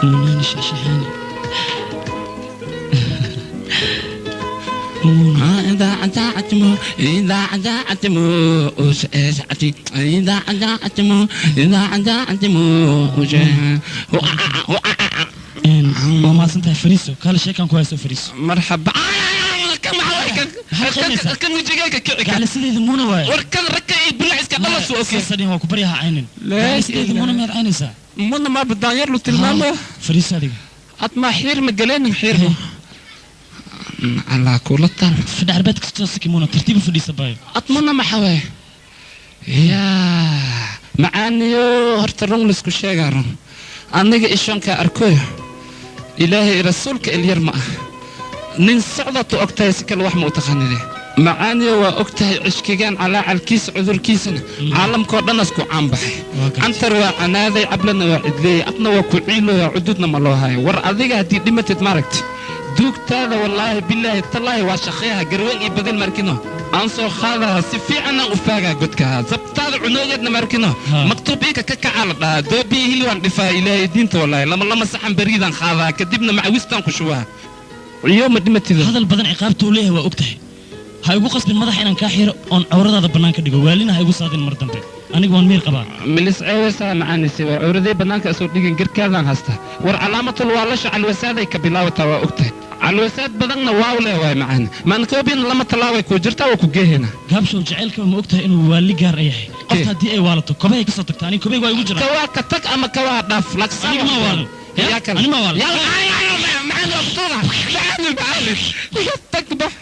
Munaani shashahani. Waa mahadsantahay, fariiso. Kaale, sheekaan ku hayso, fariiso. Marxaba. Kan wejigayga kici. Gacale sideeda muuna waaye. War kan ragka iyo bilaciska dhalas waa okay. Sasadhin waa ku baryaha caynin. Laa Gacale sideeda muuna miyaad caynaysaa? Muna ma badaanyar lu tilmaamo. Fariiso adiga. Ad ma xiir ma galeenin xiirmo calaa kula tal. Fadhi arbeed kastoo siki muuna tartiib u fadhiisa baayo. Ad muna maxa waay yaa macaaniyo, horta run laisku sheegaa, run aniga ishankaa arkoyo, ilaahay rasuulka ilyar ma ah nin socdaad u ogtahay, si kale wax ma u taqaanide. Macaaniyo, waa ogtahay cishkigaan calaacalkiisa cudurkiisana caalamkoo dhan asku caanbaxay. Cantar waa canaaday, cablana waa cidleeyey, adna waa ku ciilooya, cududna ma loo hayo. War adiga haddii dhimatid maaragti duugtaada, wallaahi bilaahi tallaahi waa shaqeeha garweyn iyo badil markino aan soo qaadaha, si fiicanaan u faagaa godkaha sabtaada cunoogeedna markino maktuub iika ka kacaa la dhahaa doobiyi hilwaan dhifaa. Ilaahay diinta, wallaahi lama lama saxan bariidaan qaadaa, kadibna macawistaan ku shubaa ciyo ma dhimatida. Hadal badan ciqaabta uu leeyahay waa ogtahay. Ha igu qasbin madaxa inaan kaa xiro oon cawradaada bannaan ka dhigo. Waalina ha igu saadin mar dambe, aniga waan miir qabaa. Milis ceeweysaa macaanise, waa cawradee bannaanka soo dhigin, garkaadaan haystaa. War calaamatul waa lasha calwasaaday ka bilaabataa, waa ogtahay calwasaad badanna waaw leh waay macaan maankoobin lama tallaabay kuu jirtaa, waa ku geehena. Gaabshow, jacaylka ma ogtahay inuu waali gaar yahay? Qofta haddii ay waalato kobahay ka soo tagta, aniga kobay waa igu jira. Kawaa ka tag ama kawaa dhaaf laksa. Aniga ma waalan. Yaa kale. Ani ma waalan. Yalla, macaan waa kutuuga, macaan macaan tag bax.